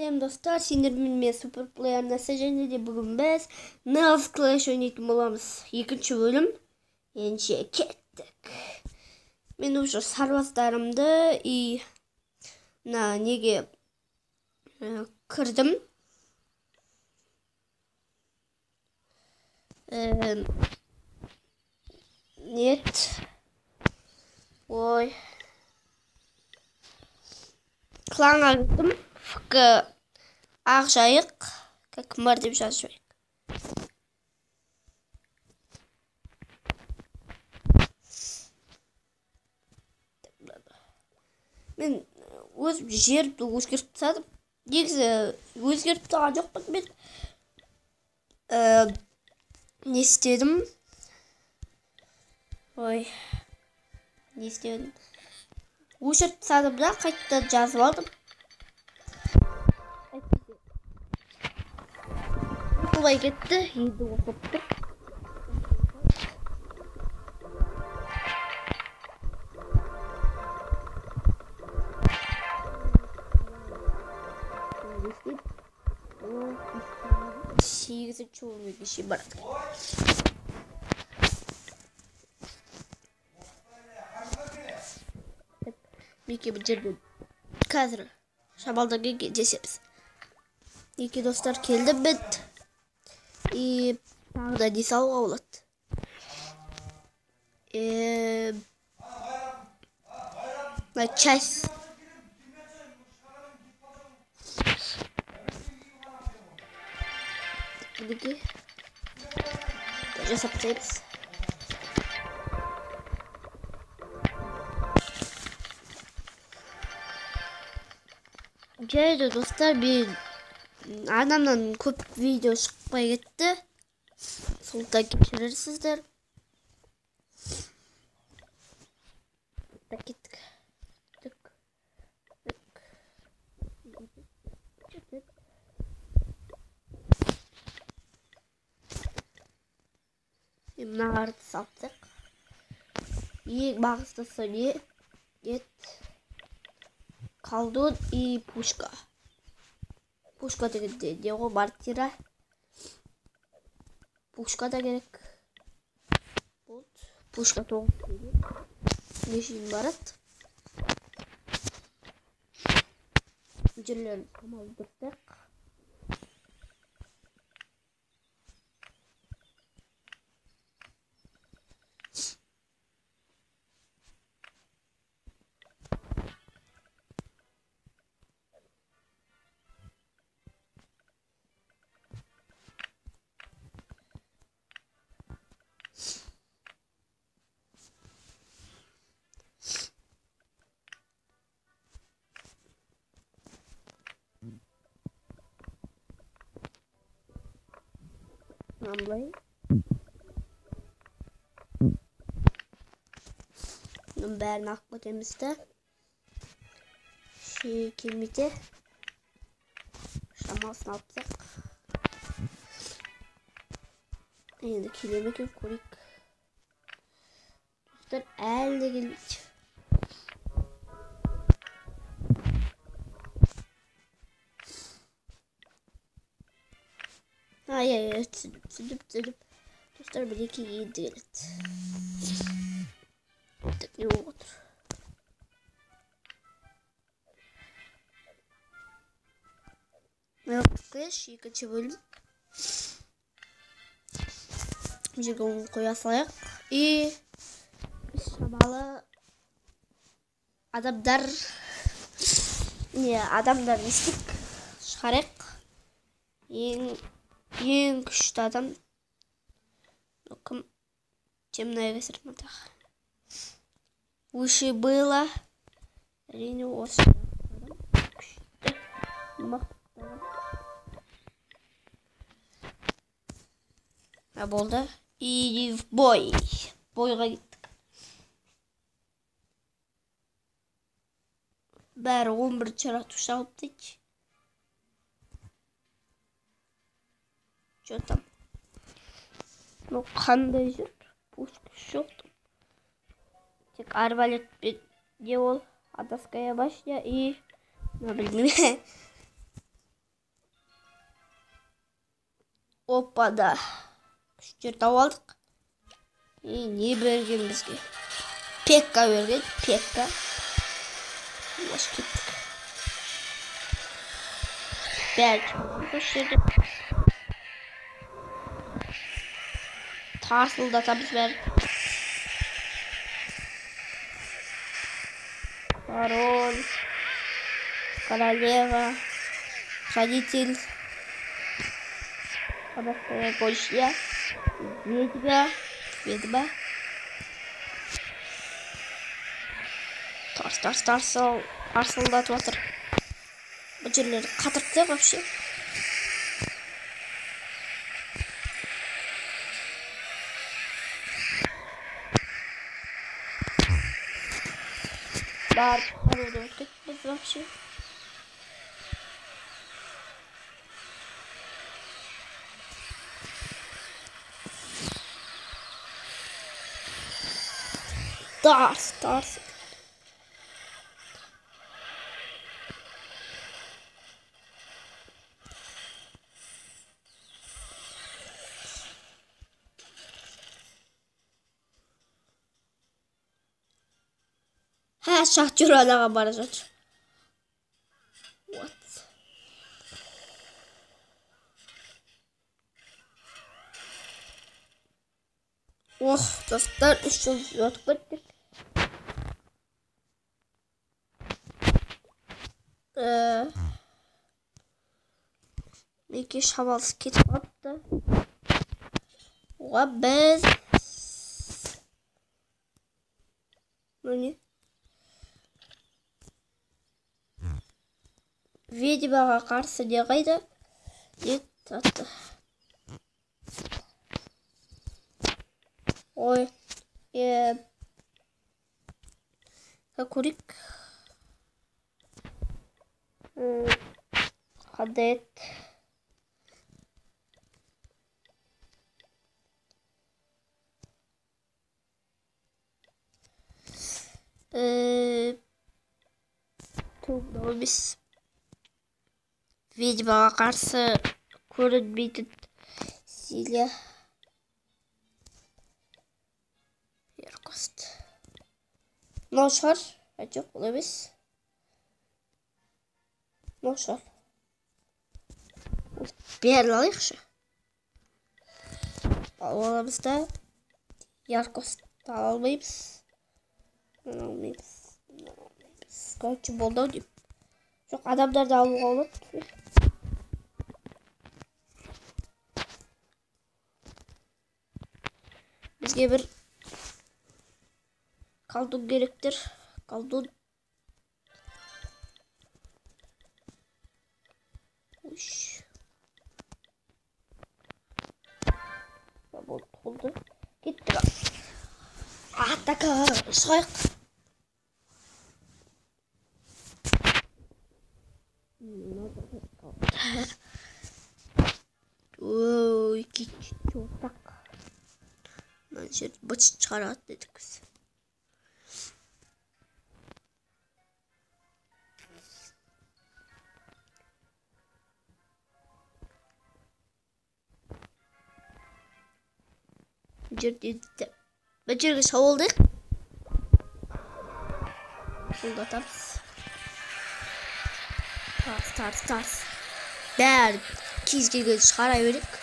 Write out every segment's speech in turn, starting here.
Сәлем достар, сендермен мен Суперплей арнасы, және де бүгін біз Nails Clash ойнайтын боламыз. Екінші бөлім. Ендеше кеттік. Мен уже сарбаздарымды и мына неге кірдім. Нет. Ой. Кланға кірдім. ФК Ақ Жайық, кім бар деп жазып жіберейік. Мен өзім жерді өзгертіп тастадым. Негізі өзгертіп тастаған жоқпын мен. Не істедім? Ой, не істедім? Өшіріп тастадым да, қайтадан жазып алдым. Қосылмай кетті, енді қосылып тұр. Сегізінші уровеньге шейін барады. Мінекей бұл жерде қазір шамалдан кейін кездесеміз. Мінекей достар, келді бит. И тағы да не салуға болады? Мына часть. Мінекей жасап тастаймыз. Жарайды достар, мен арнамнан көп видео шықпай кетті. Сондықтан кешірерсіздер. Кеттік. Мыналарды салып. Ең маңыздысы не? Ет. Колдун и пушка. Пушка дегенде не ғой, мортира. Пушка да керек. Болды. Пушка 9 не шейін барады. Жерлерін тамалдырдық. Мынандай. Бұның бәрін алып кетеміз де. Шей келмейді. Шамасын алып тастайық. Енді келе ме екен көрейік. Достар, әлі де келмейді. Ай, ай, түсіндім. Достар, мінекей енді келеді. Не болып отыр? Clash екінші бөлім. Бұл жерге оны қоя салайық. И шамалы адамдар, не, адамдар не істейік? Шығарайық. Ең күшті адам кім? Темная кесір тағы. Выше было. Әрине осы адам күшті, мықты адам. Болды. И в бой. Бойға кеттік. Бәрі 11-ші ратуша алып дейді. Что там? Ну, қандай жүр? Пушка жоқ. Тек арбалетпен не ол? Адасская башня и... Ну, білмеймін. Опа да. Күштер тауып алдық. И не берген бізге? Пекка берген, Пекка. Ось кеттік. Бәрі осы жерде. Тарсылдатамыз бәрін. Король, королева, хранитель, гостья, ведьма, ведьма. Тарс, тарс, тарсыл, тарсылдатып жатыр. Бұл жерлерді қатырып тастайық вообще. Бар, қаруды ұмытып кеттік вообще. Тарс, тарс. Ха, шахтер анаға бара жатыр. What? Ох, достар, 3 жұлдыз өтіп кеттік. Неге шамалысы кетіп қалыпты. Оға біз міне ведьмаға қарсы не қайда? Не татты? Ой, көрейік. Қандай еді? Мынау емес. Ведьмаға қарсы көрінбейтін зелье. Яркость. Мынау шығар. Жоқ, ол емес. Мынау шығар. Бәрін алайықшы. Алып аламыз да. Яркость ала алмаймыз. Мынаны алмаймыз. Мынаны алмаймыз. Короче, болды ау деймін. Жоқ, адамдарды алуға болады. Бізге бір колдун керектер. Колдун. Үш. Болды, болды. Кеттік. Атака, шығайық. Ой, кетті. Мына жерді быт-шыт шығарады дедік біз. Мына жерге шабуылдайық. Шабуылдатамыз. Тарс, тарс, тарс. Бәрі кез келген шығара берейік.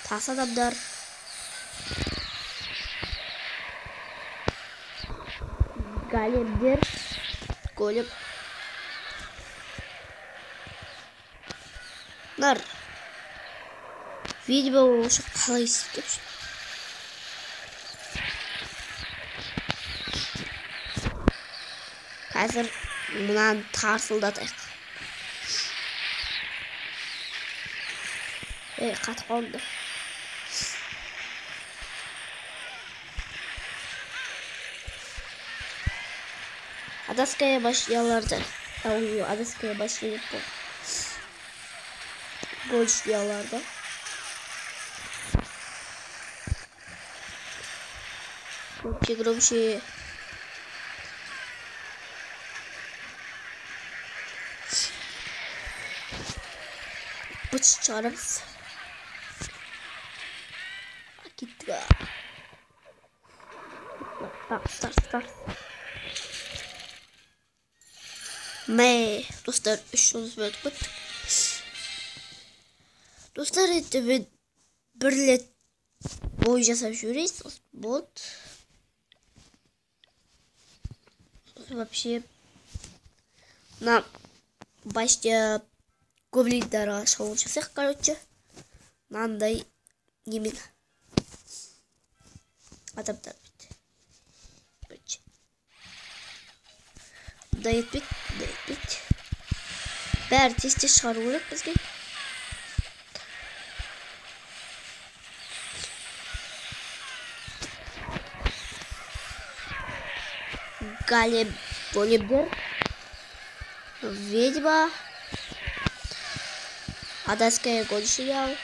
Тас адамдар. Големдер. Голем. Нар. Видимо, осы қалай істеп жүр. Қазір мынаны тарсылдатайық. Ей, қатып қалды. Адасская башняларды. Адасская башня деп болды. Гольшляларды. Громче, громче. Быт шығарамыз. Кеттік. Тарс, тарс. Мә, достар, 3 жұлдыз өтіп кеттік. Достар, енді мен бір рет бой жасап жіберейін, сосын болды. Сосын вообще мына башня гоблиндарға шабуыл жасайық, короче. Мынандай немен адамдар бит. Короче. Мындай етпейді, мындай етпейді. Бәрі тез-тез шығару керек бізге. Големдер, ведьма, адская гончая.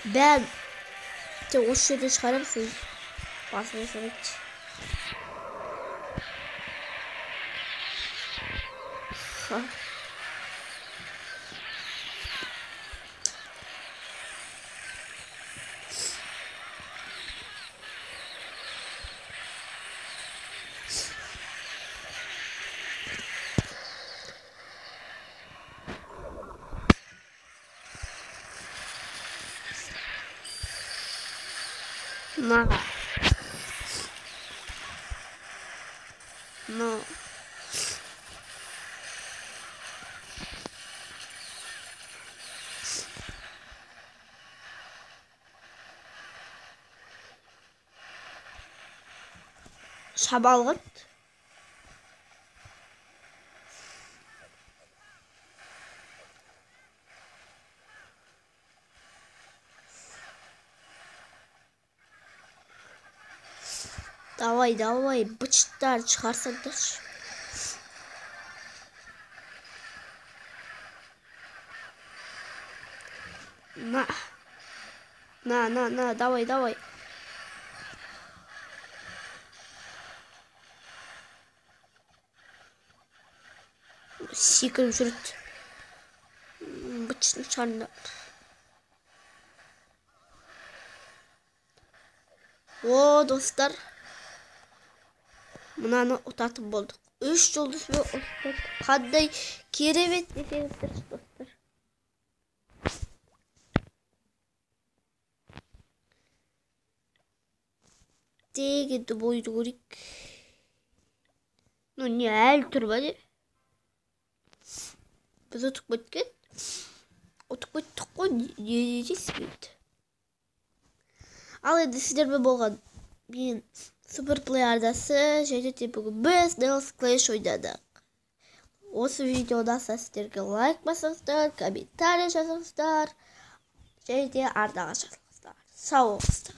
Бәрін тек осы жерден шығарамыз, басына салады. Ха. На. На. Шабалғыт. Давай, давай, быттар шығарсаңдаршы. На. На, на, на, давай, давай. Секіріп жүреді. Бытшын шығарыңдар. О, достар. Мынаны ұтатын болдық. 3 жұлдызбен ұттық. Қандай керемет десеңіздер, достар. Тек енді бойды көрейік. Ну, не әлі тұр ба де? Біз ұтып кеткен. Ұтып кеттік қой, не дейсіз енді? Ал енді сіздермен болған мен Суперплей ардасы, және де бүгін біз Nails Clash ойнадық. Осы видео ұнаса сіздерге лайк басыңыздар, комментарий жазыңыздар, және де арнаға жазылыңыздар. Сау болыңыздар.